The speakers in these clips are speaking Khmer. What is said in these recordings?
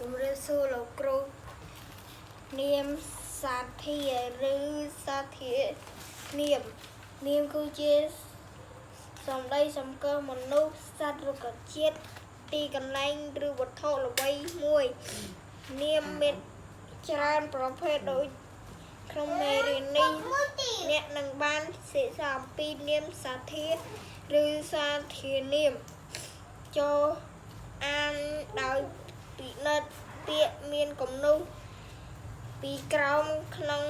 ជំរាបសួរលោកគ្រូនាមសាធាឬសាធានាមនាមគឺជាសម្ដីសម្គាល់មនុស្សសត្វរុក្ខជាតិទីកន្លែងឬវត្ថុល្បីមួយនាមមានច្រើនប្រភេទដូចក្នុងមេរៀននេះអ្នកនឹងបានសិក្សាអំពីនាមសាធាឬសាធានាមចូលអានដោយពិនិត្យពាក្យមានគំនូសពីក្រោមក្នុង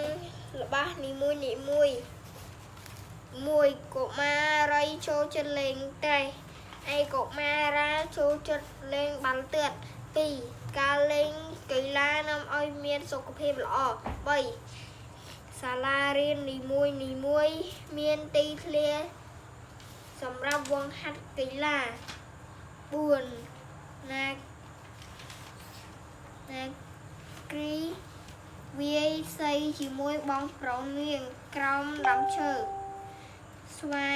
ល្បះនីមួយនីមួយមួយកុមារីចូលចិត្តលេងត្រេះឯកុមារាចូលចិត្តលេងបាល់ទាត់2ការលេងកីឡានាំឲ្យមានសុខភាពល្អ3សាលារៀននីមួយនីមួយមានទីធ្លាសម្រាប់វង្ហាត់កីឡា4ណាណាគ្រីវាយសីជាមួយបងប្រុសនាងក្រោមដើមឈើស្វា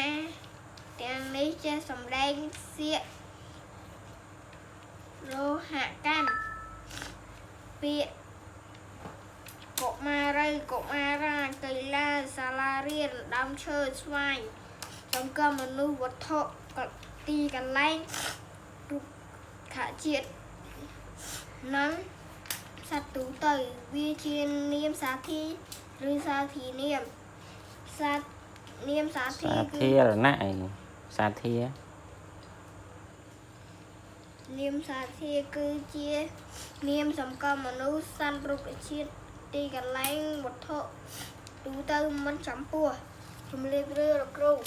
ទាំងនេះចេះសម្ដែងសៀកលោហកម្មពាក្យកុមារីកុមារាកីឡាសាលារៀនដើមឈើស្វាយសង្កមនុស្សវត្ថុទីកន្លែងរុក្ខជាតិនិងសត្វទូទៅវាជានាមសាធីឬសាធីនាមសានាមសាធី សា គឺ ធារណៈអីសាធា នាមសាធាគឺជានាមសម្គាល់មនុស្សសត្វរុក្ខជាតិទីកន្លែងវត្ថុទូទៅមិនចំពោះជំរាបលាលោកគ្រូ។